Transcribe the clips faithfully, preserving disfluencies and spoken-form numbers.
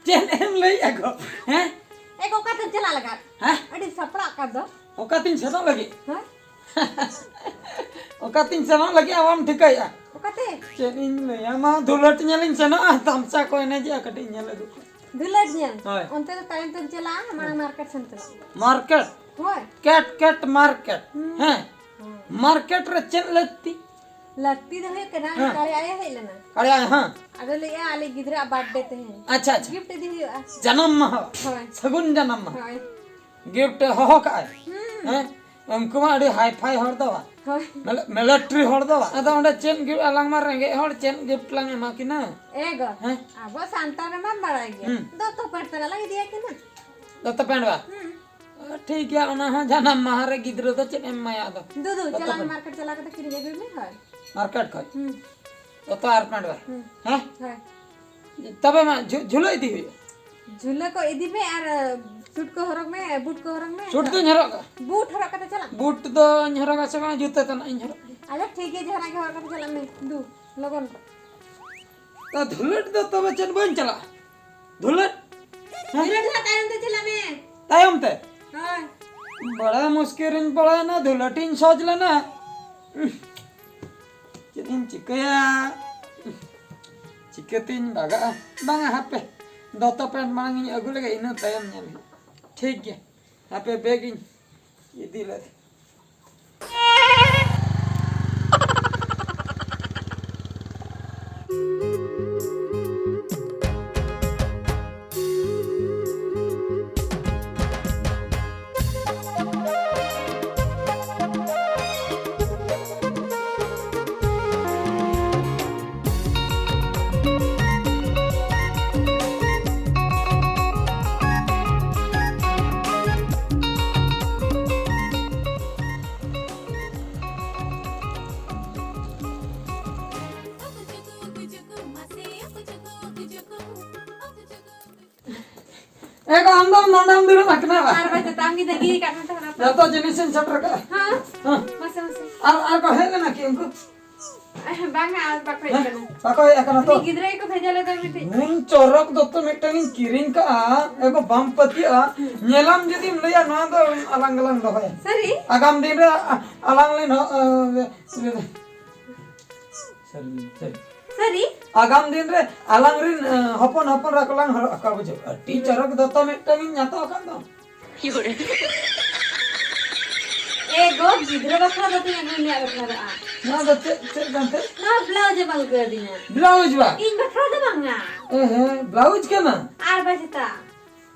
ᱪᱮᱫ ᱮᱢ ᱞᱟᱹᱭᱮᱫᱼᱟ ᱜᱚ? ᱦᱮᱸ? ᱮ ᱜᱚ, ᱚᱠᱟᱛᱮᱢ ᱪᱟᱞᱟᱜ ᱞᱟᱜᱟᱫ? ᱦᱮᱸ? ᱟᱹᱰᱤ ᱥᱟᱯᱲᱟᱜ ᱠᱟᱱ ᱫᱚ᱾ ᱚᱠᱟᱛᱤᱧ ᱥᱮᱱᱚᱜ ᱞᱟᱹᱜᱤᱫ? ᱦᱮᱸ? ᱚᱠᱟᱛᱤᱧ ᱥᱮᱱᱚᱜ ᱞᱟᱹᱜᱤᱫ ᱟᱢ ᱴᱷᱤᱠᱟᱹᱭᱮᱫᱼᱟ? ᱚᱠᱟᱛᱮ? ᱪᱮᱫ ᱤᱧ ᱞᱟᱹᱭᱟ, ᱢᱟ ᱫᱷᱩᱞᱟᱹᱴ ᱧᱮᱞᱤᱧ ᱥᱮᱱᱚᱜᱼᱟ, ᱛᱟᱢᱥᱟ ᱠᱚ ᱮᱱᱮᱡᱮᱜᱼᱟ, ᱠᱟᱹᱴᱤᱡ ᱤᱧ ᱧᱮᱞ ᱟᱹᱜᱩ ᱠᱚᱣᱟ᱾ ᱫᱷᱩᱞᱟᱹᱴ ᱧᱮᱞ? ᱦᱳᱭ᱾ ᱚᱱᱛᱮ ᱫᱚ ᱛᱟᱭᱚᱢ ᱛᱮᱢ ᱪᱟᱞᱟᱜᱼᱟ, ᱢᱟᱲᱟᱝ ᱢᱟᱨᱠᱮᱴ ᱥᱮᱱ ᱪᱟᱞᱟᱜ ᱢᱮ᱾ ᱢᱟᱨᱠᱮᱴ? ᱦᱳᱭ᱾ ᱠᱮᱴ ᱠᱮᱴ ᱢᱟᱨᱠᱮᱴ᱾ ᱦᱩᱸ᱾ ᱦᱮᱸ᱾ ᱦᱳᱭ᱾ ᱢᱟᱨᱠᱮᱴ ᱨᱮ ᱪᱮᱫ ᱞᱟᱹᱠᱛᱤ? ᱞᱟᱹᱠᱛᱤ ᱫᱚ ᱦᱩᱭᱩᱜ ᱠᱟᱱᱟ, ᱦᱮᱸ᱾ ᱠᱟᱲᱮ ᱟᱭᱳ ᱦᱮᱡ ᱞᱮᱱᱟ᱾ ᱠᱟᱲᱮ ᱟᱭᱳ, ᱦᱮᱸ᱾ ᱟᱫᱚ ᱞᱟᱹᱭᱮᱜᱼᱟ, ᱟᱞᱮ ᱜᱤᱫᱽᱨᱟᱹᱣᱟᱜ ᱵᱟᱨᱛᱷᱰᱮ ᱛᱮᱦᱮᱧ᱾ ᱟᱪᱪᱷᱟ, ᱟᱪᱪᱷᱟ᱾ ᱜᱤᱯᱷᱴ ᱤᱫᱤ ᱦᱩᱭᱩᱜᱼᱟ᱾ ᱡᱟᱱᱟᱢ ᱢᱟᱦᱟ᱾ ᱦᱳᱭ᱾ ᱥᱟᱹᱜᱩᱱ ᱡᱟᱱᱟᱢ ᱢᱟᱦᱟ᱾ ᱦᱳᱭ᱾ ᱜᱤᱯᱷᱴ ᱮ ᱦᱚᱦᱚ ᱠᱟᱜᱼᱟᱭ᱾ ᱦᱩᱸ᱾ ᱦᱮᱸ? ᱩᱱᱠᱩ ᱢᱟ ᱟᱹᱰᱤ ᱦᱟᱭ ᱯᱷᱟᱭ ᱦᱚᱲ ᱫᱚ ᱵᱟᱝ᱾ ᱦᱳᱭ᱾ ᱢᱤᱞᱤ-, ᱢᱤᱞᱤᱴᱟᱨᱤ ᱦᱚᱲ ᱫᱚ ᱵᱟᱝ᱾ ᱟᱫᱚ ᱚᱸᱰᱮ ᱪᱮᱫ ᱜᱤᱯᱷᱴ, ᱟᱞᱟᱝ ᱢᱟ ᱨᱮᱸᱜᱮᱡ ᱦᱚᱲ, ᱪᱮᱫ ᱜᱤᱯᱷᱴ ᱞᱟᱝ ᱮᱢᱟ ᱠᱤᱱᱟ? ᱮ ᱜᱚ, ᱦᱮᱸ? ᱟᱵᱚ ᱥᱟᱱᱛᱟᱲ ᱨᱮᱢᱟ ᱵᱟᱲᱟᱭ ᱜᱮ᱾ ᱦᱩᱸ᱾ ᱫᱚᱛᱚ ᱯᱮᱱᱴ ᱛᱟᱱᱟᱜ ᱞᱟᱝ ᱤᱫᱤᱭᱟ ᱠᱤᱱᱟ᱾ ᱫᱚᱛᱚ ᱯᱮᱱᱴ ᱵᱟ? ᱦᱩᱸ᱾ ᱴᱷᱤᱠ ᱜᱮᱭᱟ, ᱚᱱᱟ ᱦᱚᱸ ᱡᱟᱱᱟᱢ ᱢᱟᱦᱟ ᱨᱮ ᱜᱤᱫᱽᱨᱟᱹ ᱫᱚ ᱪᱮᱫ ᱮᱢ ᱮᱢᱟᱭᱟ ᱟᱫᱚ? ᱫᱩᱫᱩ, ᱫᱚᱛᱚ ᱪᱟᱞᱟᱝ ᱯᱮᱱᱴ᱾ ᱢᱟᱨᱠᱮᱴ ᱪᱟᱞᱟᱣ ᱠᱟᱛᱮ ᱠᱤᱨᱤᱧ ᱟᱹᱜᱩᱭ ᱢᱮ, ᱦᱳᱭ᱾ ᱢᱟᱨᱠᱮᱴ ᱠᱷᱚᱡ? ᱦᱩᱸ᱾ ᱫᱚᱛᱚ ᱟᱨ ᱯᱮᱱᱴ ᱵᱟ? ᱦᱩᱸ᱾ ᱦᱮᱸ? ᱦᱳᱭ᱾ ᱛᱚᱵᱮ ᱢᱟ ᱡᱷᱩ-, ᱡᱷᱩᱞᱟᱹ ᱤᱫᱤ ᱦᱩᱭᱩᱜᱼᱟ᱾ ᱡᱷᱩᱞᱟᱹ ᱠᱚ ᱤᱫᱤ ᱢᱮ ᱟᱨ, ᱥᱩᱴ ᱠᱚ ᱦᱚᱨᱚᱜ ᱢᱮ, ᱵᱩᱴ ᱠᱚ ᱦᱚᱨᱚᱜ ᱢᱮ᱾ ᱥᱩᱴ ᱫᱚᱧ ᱦᱚᱨᱚᱜ ᱠᱟᱜᱼᱟ᱾ ᱵᱩᱴ ᱦᱚᱨᱚᱜ ᱠᱟᱛᱮ ᱪᱟᱞᱟᱜ ᱢᱮ᱾ ᱵᱩᱴ ᱫᱚᱧ ᱦᱚᱨᱚᱜᱟ ᱥᱮ ᱵᱟᱝ, ᱡᱩᱛᱟᱹ ᱛᱟᱱᱟᱜ ᱤᱧ ᱦᱚᱨᱚᱜ᱾ ᱟᱪᱪᱷᱟ, ᱴᱷᱤᱠ ᱜᱮᱭᱟ, ᱡᱟᱦᱟᱱᱟᱜ ᱜᱮ ᱦᱚᱨᱚᱜ ᱠᱟᱛᱮ ᱪᱟᱞᱟᱜ ᱢᱮ᱾ ᱫᱩ, ᱞᱚᱜᱚᱱ᱾ ᱛᱟ ᱫᱷᱩᱞᱟᱹᱴ ᱫᱚ ᱛᱚᱵᱮ ᱪᱮᱫ ᱵᱟᱹᱧ ᱪᱟᱞᱟᱜᱼᱟ? ᱫᱷᱩᱞᱟᱹᱴ? ᱦᱮᱸ? ᱫᱷᱩᱞᱟᱹᱴ ᱫᱚ ᱦᱟᱸᱜ ᱛᱟᱭᱚᱢ ᱛᱮ ᱪᱟᱞᱟᱜ ᱢᱮ᱾ ᱛᱟᱭᱚᱢ ᱛᱮ? ᱦᱳᱭ᱾ ᱵᱟᱲᱟ ᱢᱩᱥᱠᱤᱞ ᱨᱤᱧ ᱯᱟᱲᱟᱣᱮᱱᱟ, ᱫᱷᱩᱞᱟᱹᱴᱤᱧ ᱥᱚᱡᱽ ᱞᱮᱱᱟ᱾ ᱪᱮᱫ ᱤᱧ ᱪᱤᱠᱟᱹᱭᱟ? ᱪᱤᱠᱟᱹᱛᱤᱧ ᱵᱟᱜᱟᱜᱼᱟ? ᱵᱟᱝᱟ, ᱦᱟᱯᱮ, ᱫᱚᱛᱚ ᱯᱮᱱᱴ ᱢᱟᱲᱟᱝ ᱤᱧ ᱟᱹᱜᱩ ᱞᱮᱜᱮ, ᱤᱱᱟᱹ ᱛᱟᱭᱚᱢ ᱧᱮᱞ ᱦᱩᱭᱩᱜᱼᱟ᱾ ᱴᱷᱤᱠ ᱜᱮᱭᱟ, ᱦᱟᱯᱮ ᱵᱮᱜᱽ ᱤᱧ ᱤᱫᱤ ᱞᱮᱜᱮ᱾ ᱮ ᱜᱚ, ᱟᱢ ᱫᱚ ᱱᱚᱰᱮᱢ ᱫᱩᱲᱩᱵ ᱟᱠᱟᱱᱟ ᱵᱟ? ᱟᱨ ᱵᱟᱝ ᱪᱮᱛᱟᱱ ᱜᱮ ᱫᱟᱹᱜᱤ ᱟᱠᱟᱫ ᱢᱮ ᱛᱟᱦᱮᱱᱟ ᱛᱚ᱾ ᱡᱚᱛᱚ ᱡᱤᱱᱤᱥ ᱤᱧ ᱥᱮᱴᱮᱨ ᱠᱟᱜᱼᱟ᱾ ᱦᱮᱸ? ᱦᱮᱸ᱾ ᱢᱟᱥᱮ, ᱢᱟᱥᱮ᱾ ᱟᱨ, ᱟᱨ ᱠᱚ ᱦᱮᱡ ᱞᱮᱱᱟ ᱠᱤ ᱩᱱᱠᱩ? ᱮ, ᱵᱟᱝᱟ, ᱟᱨ ᱵᱟᱠᱚ ᱦᱮᱡ ᱦᱮᱸ? ᱠᱟᱱᱟ᱾ ᱵᱟᱠᱚ ᱦᱮᱡ ᱟᱠᱟᱱᱟ ᱛᱚ? ᱩᱱᱤ ᱜᱤᱫᱽᱨᱟᱹ ᱜᱮᱠᱚ ᱵᱷᱮᱡᱟ ᱞᱮᱫᱟ ᱢᱤᱫᱴᱤᱡ᱾ ᱱᱩᱱ ᱪᱚᱨᱚᱠ ᱫᱚᱛᱚ ᱢᱤᱫᱴᱟᱝ ᱤᱧ ᱠᱤᱨᱤᱧ ᱠᱟᱜᱼᱟ, ᱮᱜᱳ ᱵᱟᱢ ᱯᱟᱹᱛᱭᱟᱹᱜᱼᱟ᱾ ᱧᱮᱞᱟᱢ ᱡᱩᱫᱤᱢ ᱞᱟᱹᱭᱟ ᱱᱚᱣᱟ ᱫᱚ ᱟᱞᱟᱝ ᱜᱮᱞᱟᱝ ᱫᱚᱦᱚᱭᱟ᱾ ᱥᱟᱹᱨᱤ? ᱟᱜᱟᱢ ᱫᱤᱱ ᱨᱮ ᱟ-, ᱟᱞᱟᱝ ᱞᱮ ᱱᱚ-, ᱟ, ᱥᱟᱹᱨᱤ, ᱥᱟᱹᱨᱤ᱾ ᱥᱟᱹᱨᱤ? ᱟᱜᱟᱢ ᱫᱤᱱ ᱨᱮ ᱟᱞᱟᱝ ᱨᱤᱱ, ᱟ, ᱦᱚᱯᱚᱱ ᱦᱚᱯᱚᱱ ᱨᱟ ᱠᱚᱞᱟᱝ ᱦᱚᱨᱚᱜ ᱟᱠᱚᱣᱟ, ᱵᱩᱡᱷᱟᱹᱣ᱾ ᱟᱹᱰᱤ ᱪᱚᱨᱚᱠ ᱫᱚᱛᱚ ᱢᱤᱫᱴᱟᱝ ᱤᱧ ᱦᱟᱛᱟᱣ ᱟᱠᱟᱫ ᱫᱚ᱾ ᱮ ᱜᱚ, ᱜᱤᱫᱽᱨᱟᱹ ᱵᱟᱠᱷᱨᱟ ᱫᱚ ᱛᱤᱱᱟᱹᱜ ᱜᱟᱱ ᱨᱮᱭᱟᱜ ᱵᱟᱠᱷᱨᱟ ᱫᱚ ᱟᱢ? ᱱᱚᱣᱟ ᱫᱚ ᱪᱮᱫ, ᱪᱮᱫ ᱠᱟᱱ ᱛᱮ? ᱱᱚᱣᱟ ᱵᱞᱟᱣᱩᱡᱽ ᱮᱢ ᱟᱹᱜᱩ ᱠᱟᱹᱫᱤᱧᱟ᱾ ᱵᱞᱟᱣᱩᱡᱽ ᱵᱟ? ᱤᱧ ᱵᱟᱠᱷᱨᱟ ᱫᱚ ᱵᱟᱝᱟ᱾ ᱮ ᱦᱮᱸ, ᱵᱞᱟᱣᱩᱡᱽ ᱠᱟᱱᱟ? ᱟᱨ ᱵᱟᱭ ᱪᱮᱛᱟ᱾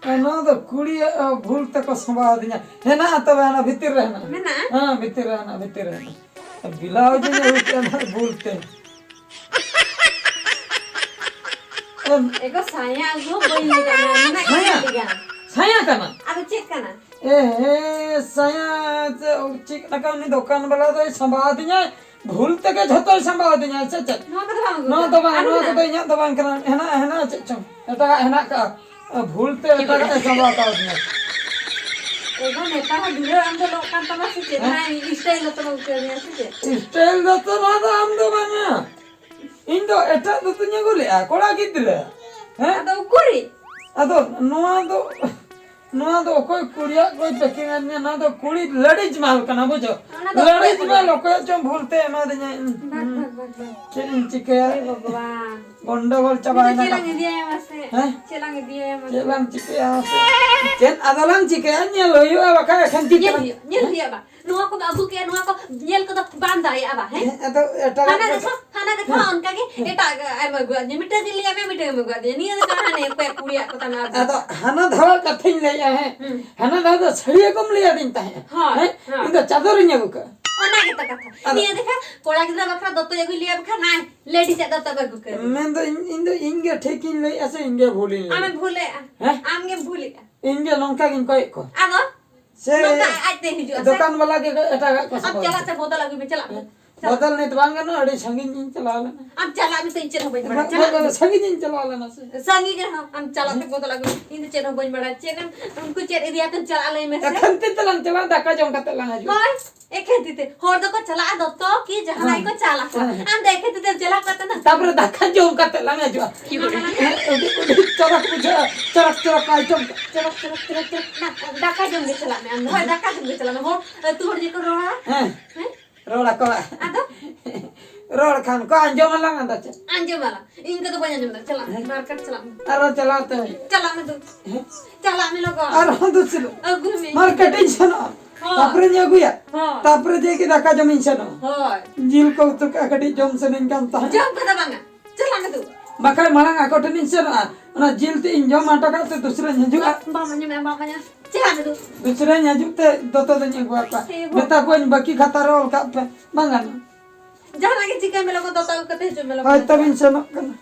ᱮ, ᱱᱚᱣᱟ ᱫᱚ ᱠᱩᱲᱤᱭᱟᱜ, ᱚ, ᱵᱷᱩᱞ ᱛᱮᱠᱚ ᱥᱟᱢᱵᱟᱣ ᱟᱹᱫᱤᱧᱟ᱾ ᱦᱮᱱᱟᱜᱼᱟ ᱛᱚᱵᱮ, ᱦᱟᱱᱟ ᱵᱷᱤᱛᱤᱨ ᱨᱮ ᱦᱮᱱᱟᱜᱼᱟ᱾ ᱢᱮᱱᱟᱜᱼᱟ? ᱦᱮᱸ, ᱵᱷᱤᱛᱤᱨ ᱨᱮ ᱦᱮᱱᱟᱜᱼᱟ, ᱵᱷᱤᱛᱤᱨ ᱨᱮ ᱦᱮᱱᱟᱜᱼᱟ᱾ ᱵᱞᱟᱣᱩᱡᱽ ᱤᱧ ᱟᱹᱜᱩ ᱠᱮᱫᱼᱟ ᱱᱟᱦᱟᱜ ᱵᱷᱩᱞ ᱛᱮ᱾ ᱮᱢ, ᱮᱜᱳ, ᱥᱟᱭᱟ ᱟᱹᱜᱩ ᱦᱚᱸ ᱵᱟᱹᱧ ᱞᱟᱹᱭ ᱠᱟᱜ ᱢᱮᱭᱟ, ᱢᱮᱱᱟᱜ ᱜᱮᱭᱟ ᱥᱟᱭᱟ? ᱟᱹᱰᱤ ᱜᱟᱱ᱾ ᱥᱟᱭᱟ ᱠᱟᱱᱟ? ᱟᱫᱚ ᱪᱮᱫ ᱠᱟᱱᱟ? ᱮ ᱦᱮ, ᱥᱟᱭᱟ ᱪᱮᱫ ᱞᱮᱠᱟ ᱩᱱᱤ ᱫᱚᱠᱟᱱ ᱵᱟᱞᱟ ᱫᱚᱭ ᱥᱟᱢᱵᱟᱣ ᱟᱹᱫᱤᱧᱟᱭ, ᱵᱷᱩᱞ ᱛᱮᱜᱮ ᱡᱷᱚᱛᱚᱭ ᱥᱟᱢᱵᱟᱣ ᱟᱹᱫᱤᱧᱟᱭ, ᱥᱮ ᱪᱮᱫ? ᱱᱚᱣᱟ ᱠᱚᱫᱚ ᱵᱟᱝ ᱟᱹᱜᱩ ᱱᱚᱣᱟ ᱠᱟᱱᱟ᱾ ᱫᱚ ᱵᱟᱝ, ᱟᱨ ᱱᱚᱣᱟ ᱢᱮᱱᱟᱜᱼᱟ? ᱠᱚᱫᱚ ᱤᱧᱟᱹᱜ ᱫᱚ ᱵᱟᱝ ᱠᱟᱱᱟ᱾ ᱦᱮᱱᱟᱜᱼᱟ, ᱦᱮᱱᱟᱜᱼᱟ, ᱪᱮᱫ ᱪᱚᱝ ᱮᱴᱟᱜᱟᱜ ᱦᱮᱱᱟᱜ ᱠᱟᱜᱼᱟ᱾ ᱵᱷᱩᱞ ᱛᱮ ᱮᱴᱟᱜᱟᱜ ᱮ ᱥᱟᱢᱵᱟᱣ ᱠᱟᱣᱫᱤᱧᱟ᱾ ᱮᱜᱳ, ᱱᱮᱛᱟᱨ ᱦᱚᱸ ᱫᱩᱞᱟᱹᱲ ᱟᱢ ᱫᱚ ᱱᱚᱝᱠᱟᱱ ᱛᱟᱢᱟ ᱥᱮ ᱪᱮᱫ? ᱦᱮᱸ? ᱦᱮᱸ, style ᱫᱚ ᱛᱚᱵᱮ ᱩᱛᱟᱹᱨ ᱢᱮᱭᱟ ᱥᱮ ᱪᱮᱫ? Style ᱫᱚ ᱛᱚ ᱱᱚᱣᱟ ᱫᱚ ᱟᱢ ᱫᱚ ᱵᱟᱝᱟ᱾ ᱤᱧ ᱫᱚ ᱮᱴᱟᱜ ᱫᱚᱛᱚᱧ ᱟᱹᱜᱩ ᱞᱮᱜᱼᱟ, ᱠᱚᱲᱟ ᱜᱤᱫᱽᱨᱟᱹ᱾ ᱦᱮᱸ? ᱟᱫᱚ ᱩᱠᱩᱨᱤᱡ? ᱟᱫᱚ ᱱᱚᱣᱟ ᱫᱚ, ᱱᱚᱣᱟ ᱫᱚ ᱚᱠᱚᱭ ᱠᱩᱲᱤᱭᱟᱜ ᱠᱚᱭ packing ᱟᱹᱫᱤᱧᱟ, ᱱᱚᱣᱟ ᱫᱚ ᱠᱩᱲᱤ ladies ᱢᱟᱞ ᱠᱟᱱᱟ, ᱵᱩᱡᱷᱟᱹᱣ? ᱚᱱᱟ ᱫᱚ ᱚᱠᱚᱭ ladies ᱠᱩᱲᱤ? ᱢᱟᱞ ᱚᱠᱚᱭᱟᱜ ᱪᱚᱝ ᱵᱷᱩᱞ ᱛᱮ ᱮᱢᱟᱫᱤᱧᱟᱭ᱾ ᱵᱷᱟᱜᱽ, ᱵᱷᱟᱜᱽ, ᱵᱷᱟᱜᱽ, ᱵᱷᱟᱜᱽ᱾ ᱪᱮᱫ ᱤᱧ ᱪᱤᱠᱟᱹᱭᱟ? ᱦᱮ ᱵᱷᱚᱜᱚᱵᱟᱱ᱾ ᱜᱚᱱᱰᱚᱜᱳᱞ ᱪᱟᱵᱟᱭᱮᱱᱟ ᱪᱮᱫ ᱞᱟᱝ ᱠᱟᱛᱷᱟ᱾ ᱤᱫᱤᱭᱟᱭᱟ ᱢᱟᱥᱮ? ᱦᱮᱸ? ᱪᱮᱫ ᱞᱟᱝ ᱤᱫᱤᱭᱟᱭᱟ ᱢᱟᱥᱮ? ᱪᱮᱫ ᱞᱟᱝ ᱪᱤᱠᱟᱹᱭᱟ ᱢᱟᱥᱮ? ᱪᱮᱫ ᱟᱫᱚ ᱞᱟᱝ ᱪᱤᱠᱟᱹᱭᱟ? ᱧᱮᱞ ᱦᱩᱭᱩᱜᱼᱟ, ᱵᱟᱠᱷᱟᱡ ᱮᱠᱷᱟᱱ ᱪᱤᱠᱟᱹ ᱧᱮᱞ ᱞᱟᱝ ᱦᱩᱭᱩᱜᱼᱟ, ᱧᱮᱞ ᱦᱩᱭᱩᱜᱼᱟ ᱵᱟ᱾ ᱱᱚᱣᱟ ᱠᱚᱢ ᱟᱹᱜᱩ ᱠᱮᱜᱼᱟ, ᱱᱚᱣᱟ ᱠᱚ ᱧᱮᱞ ᱠᱚᱫᱚ ᱵᱟᱢ ᱫᱟᱲᱮᱭᱟᱜᱼᱟ ᱵᱟ, ᱦᱮᱸ? ᱦᱮᱸ, ᱟᱫᱚ ᱮᱴᱟᱜᱟᱜ ᱦᱟᱱᱟ ᱠᱚ ᱫᱮᱠᱷᱟ, ᱦᱟᱱᱟ ᱫᱮᱠᱷᱟ, ᱦᱮᱸ᱾ ᱚᱱᱠᱟ ᱜᱮ ᱮᱴᱟᱜ ᱮᱢ ᱟᱹᱜᱩ ᱟᱹᱫᱤᱧᱟ᱾ ᱢᱤᱫᱴᱟᱝ ᱜᱮ ᱞᱟᱹᱭᱟᱫ ᱢᱮᱭᱟ, ᱢᱤᱫᱴᱟᱝ ᱮᱢ ᱟᱹᱜᱩ ᱟᱹᱫᱤᱧᱟ᱾ ᱱᱤᱭᱟᱹ ᱫᱚ ᱦᱟᱱᱮ ᱚᱠᱚᱭᱟᱜ ᱠᱩᱲᱤᱭᱟᱜ ᱠᱚ ᱛᱟᱢᱟ ᱟᱹᱜᱩ᱾ ᱟᱫᱚ ᱦᱟᱱᱟ ᱫᱷᱟᱣ ᱠᱟᱛᱷᱟᱧ ᱞᱟᱹᱭᱮᱜᱼᱟ, ᱦᱮᱸ᱾ ᱦᱩᱸ᱾ ᱦᱟᱱᱟ ᱫᱷᱟᱣ ᱫᱚ ᱥᱟᱹᱲᱤᱭᱟᱹ ᱠᱚᱢ ᱞᱟᱹᱭ ᱟᱹᱫᱤᱧ ᱛᱟᱦᱮᱸᱜᱼᱟ᱾ ᱦᱳᱭ, ᱦᱮᱸ? ᱦᱳᱭ᱾ ᱤᱧ ᱫᱚ ᱪᱟᱫᱚᱨᱤᱧ ᱟᱹᱜᱩ ᱠᱟᱜᱼᱟ᱾ ᱚᱱᱟ ᱜᱮᱛᱚ ᱠᱟᱛᱷᱟ᱾ ᱟᱫᱚ ᱱᱤᱭᱟᱹ ᱫᱮᱠᱷᱟ ᱠᱚᱲᱟ ᱜᱤᱫᱽᱨᱟᱹ ᱵᱟᱠᱷᱨᱟ ᱫᱚᱛᱚᱭ ᱟᱹᱜᱩᱭ ᱞᱟᱹᱭᱟ ᱵᱟᱠᱷᱟᱱ ᱱᱟᱭ ᱞᱮᱰᱤᱥ ᱟᱜ ᱫᱚᱛᱚ ᱟᱹᱜᱩ ᱠᱟᱹᱫᱤᱧᱟ᱾ ᱢᱮᱱᱫᱚ ᱤᱧ, ᱤᱧ ᱫᱚ ᱤᱧ ᱜᱮ ᱴᱷᱤᱠᱤᱧ ᱞᱟᱹᱭᱮᱜᱼᱟ ᱥᱮ ᱤᱧ ᱜᱮ ᱵᱷᱩᱞᱤᱧ ᱞᱟᱹᱭᱮᱜᱼᱟ? ᱟᱢᱮᱢ ᱵᱷᱩᱞᱮᱜᱼᱟ᱾ ᱦᱮᱸ? ᱟᱢ ᱜᱮᱢ ᱵᱷᱩᱞᱮᱜᱼᱟ᱾ ᱤᱧ ᱜᱮ ᱱᱚᱝᱠᱟ ᱜᱤᱧ ᱠᱚᱭᱮᱜ ᱠᱚᱣᱟ᱾ ᱟᱫᱚ? ᱥᱮ ᱱᱚᱝᱠᱟ ᱟᱡᱛᱮ ᱦᱤᱡᱩᱜᱼᱟ ᱥᱮ? ᱫᱚᱠᱟᱱ ᱵᱟᱞᱟ ᱜᱮ ᱮᱴᱟᱜᱟᱜ ᱠᱚ ᱟᱢ ᱥᱟᱵᱟ᱾ ᱪᱟᱞᱟᱜ ᱛᱮ ᱵᱚᱫᱚᱞ ᱟᱹᱜᱩᱭ ᱢᱮ, ᱪᱟᱞᱟᱜ ᱢᱮ᱾ ᱦᱮᱸ? ᱵᱚᱫᱚᱞ ᱱᱤᱛ ᱵᱟᱝ ᱜᱟᱱᱚᱜᱼᱟ, ᱟᱹᱰᱤ ᱥᱟᱺᱜᱤᱧ ᱤᱧ ᱪᱟᱞᱟᱣ ᱞᱮᱱᱟ᱾ ᱟᱢ ᱪᱟᱞᱟᱜ ᱢᱮ ᱛᱚ, ᱤᱧ ᱪᱮᱫ ᱦᱚᱸ ᱵᱟᱹᱧ ᱵᱟᱲᱟᱭᱟ᱾ ᱵᱚᱫᱚᱞ ᱪᱟᱞᱟᱜ ᱢᱮ᱾ ᱥᱟᱺᱜᱤᱧ ᱤᱧ ᱪᱟᱞᱟᱣ ᱞᱮᱱᱟ ᱥᱮ᱾ ᱥᱟᱺᱜᱤᱧ ᱨᱮᱦᱚᱸ ᱟᱢ ᱪᱟᱞᱟᱜ ᱛᱮ ᱵᱚᱫᱚᱞ ᱟᱹᱜᱩ ᱢᱮ᱾ ᱤᱧ ᱫᱚ ᱪᱮᱫ ᱦᱚᱸ ᱵᱟᱹᱧ ᱵᱟᱲᱟᱭᱟ᱾ ᱪᱮᱫ ᱮᱢ, ᱩᱱᱠᱩ ᱪᱮᱫ ᱤᱫᱤᱭᱟ ᱛᱮᱢ ᱪᱟᱞᱟᱜᱼᱟ, ᱞᱟᱹᱭ ᱢᱮ ᱥᱮ? ᱮᱠᱷᱮᱱ ᱛᱤ ᱛᱮᱞᱟᱝ ᱪᱟᱞᱟᱜᱼᱟ, ᱫᱟᱠᱟ ᱡᱚᱢ ᱠᱟᱛᱮ ᱞᱟᱝ ᱦᱤᱡᱩᱜᱼᱟ᱾ ᱦᱳᱭ, ᱮᱠᱷᱮᱱ ᱛᱤ ᱛᱮ᱾ ᱦᱚᱲ ᱫᱚᱠᱚ ᱪᱟᱞᱟᱜᱼᱟ ᱫᱚᱛᱚ ᱠᱤ ᱡᱟᱦᱟᱱᱟᱜ ᱦᱮᱸ᱾ ᱜᱮᱠᱚ ᱪᱟᱞ ᱟᱠᱚ᱾ ᱦᱮᱸ᱾ ᱟᱢ ᱫᱚ ᱮᱠᱷᱮᱱ ᱛᱤ ᱛᱮᱢ ᱪᱟᱞᱟᱣ ᱠᱟᱛᱮ ᱱᱟ᱾ ᱛᱟᱯᱚᱨᱮ ᱫᱟᱠᱟ ᱡᱚᱢ ᱠᱟᱛᱮ ᱞᱟᱝ ᱦᱤᱡᱩᱜᱼᱟ᱾ ᱦᱮᱸ, ᱟᱹᱰᱤ, ᱟᱹᱰᱤ ᱪᱚᱨᱚᱠ ᱵᱩᱡᱷᱟᱹᱜᱼᱟ᱾ ᱪᱚᱨᱚᱠ, ᱪᱚᱨᱚᱠ ᱠᱚ ᱟᱸᱡᱚᱢ ᱠᱟᱜ᱾ ᱪᱚᱨᱚᱠ, ᱪᱚᱨᱚᱠ, ᱪᱚᱨᱚᱠ, ᱪᱚᱨᱚᱠ᱾ ᱫᱟ-, ᱫᱟᱠᱟ ᱡᱚᱢ ᱜᱮ ᱪᱟᱞᱟᱜ ᱢᱮ ᱟᱢ ᱫᱚ᱾ ᱦᱳᱭ, ᱫᱟᱠᱟ ᱡᱚᱢ ᱜᱮ ᱪᱟᱞᱟᱜ ᱢᱮ᱾ ᱦᱚᱲ, ᱟᱹᱛᱩ ᱦᱚᱲ ᱡᱮᱠᱚ ᱨᱚᱲᱟ᱾ ᱦᱮᱸ᱾ ᱦᱮᱸ? ᱨᱚᱲ ᱟᱠᱚ᱾ ᱟᱫᱚ? ᱨᱚᱲ ᱠᱷᱟᱱ ᱠᱚ ᱟᱸᱡᱚᱢ ᱟᱞᱟᱝ, ᱟᱫᱚ ᱪᱮᱫ? ᱟᱸᱡᱚᱢ ᱟᱞᱟᱝ᱾ ᱤᱧ ᱠᱚᱫᱚ ᱵᱟᱹᱧ ᱟᱸᱡᱚᱢ ᱫᱟ᱾ ᱪᱟᱞᱟᱜ ᱢᱮ, ᱦᱮᱸ᱾ ᱢᱟᱨᱠᱮᱴ ᱪᱟᱞᱟᱜ ᱢᱮ᱾ ᱟᱨᱚ ᱪᱟᱞᱟᱣ ᱛᱮ ᱦᱩᱭᱩᱜ᱾ ᱪᱟᱞᱟᱜ ᱢᱮ ᱫᱩ᱾ ᱦᱮᱸ? ᱪᱟᱞᱟᱜ ᱢᱮ ᱞᱚᱜᱚᱱ᱾ ᱟᱨᱦᱚᱸ ᱫᱩᱥᱨᱟᱹ᱾ ᱟᱹᱜᱩᱭ ᱢᱮ᱾ ᱢᱟᱨᱠᱮᱴ ᱤᱧ ᱥᱮᱱᱚᱜᱼᱟ᱾ ᱦᱳᱭ᱾ ᱛᱟᱯᱚᱨᱮᱧ ᱟᱹᱜᱩᱭᱟ᱾ ᱦᱳᱭ᱾ ᱛᱟᱯᱚᱨᱮ ᱡᱮ ᱠᱤ ᱫᱟᱠᱟ ᱡᱚᱢᱤᱧ ᱥᱮᱱᱚᱜᱼᱟ᱾ ᱦᱳᱭ᱾ ᱡᱤᱞ ᱠᱚ ᱩᱛᱩ ᱠᱟᱜᱼᱟ, ᱠᱟᱹᱴᱤᱡ ᱡᱚᱢ ᱥᱟᱱᱟᱧ ᱠᱟᱱ ᱛᱟᱦᱮᱸᱫ᱾ ᱡᱚᱢ ᱠᱟᱫᱟ ᱵᱟᱝᱟ? ᱪᱟᱞᱟᱜ ᱢᱮ ᱫᱩ᱾ ᱵᱟᱠᱷᱟᱡ ᱢᱟᱲᱟᱝ ᱟᱠᱚ ᱴᱷᱮᱱᱤᱧ ᱥᱮᱱᱚᱜᱼᱟ᱾ ᱚᱱᱟ ᱡᱤᱞ ᱛᱮ ᱤᱧ ᱡᱚᱢ ᱦᱚᱴᱚ ᱠᱟᱜ ᱛᱮ ᱫᱩᱥᱨᱟᱧ ᱦᱤᱡᱩᱜᱼᱟ᱾ ᱵᱟᱢ ᱟᱸᱡᱚᱢᱮᱜᱼᱟ, ᱵᱟᱢ ᱟᱸᱡᱚᱢ᱾ ᱪᱟᱞᱟᱜ ᱢᱮ ᱫᱩ᱾ ᱫᱩᱥᱨᱟᱧ ᱦᱤᱡᱩᱜ ᱛᱮ ᱫᱚᱛᱚ ᱫᱚᱧ ᱟᱹᱜᱩ ᱟᱠᱚᱣᱟ᱾ ᱮ ᱵᱟᱵᱟ᱾ ᱢᱮᱛᱟ ᱠᱚᱣᱟᱧ ᱵᱟᱹᱠᱤ ᱠᱷᱟᱛᱟ ᱨᱮ ᱚᱞ ᱠᱟᱜ ᱯᱮ᱾ ᱵᱟᱝ ᱜᱟᱱᱚᱜᱼᱟ᱾ ᱡᱟᱦᱟᱱᱟᱜ ᱜᱮ ᱪᱤᱠᱟᱹᱭ ᱢᱮ, ᱞᱚᱜᱚᱱ ᱫᱚᱛᱚ ᱟᱹᱜᱩ ᱠᱟᱛᱮ ᱦᱤᱡᱩᱜ ᱢᱮ, ᱞᱚᱜᱚᱱ᱾ ᱦᱳᱭ, ᱛᱚᱵᱮᱧ ᱥᱮᱱᱚᱜ ᱠᱟᱱᱟ᱾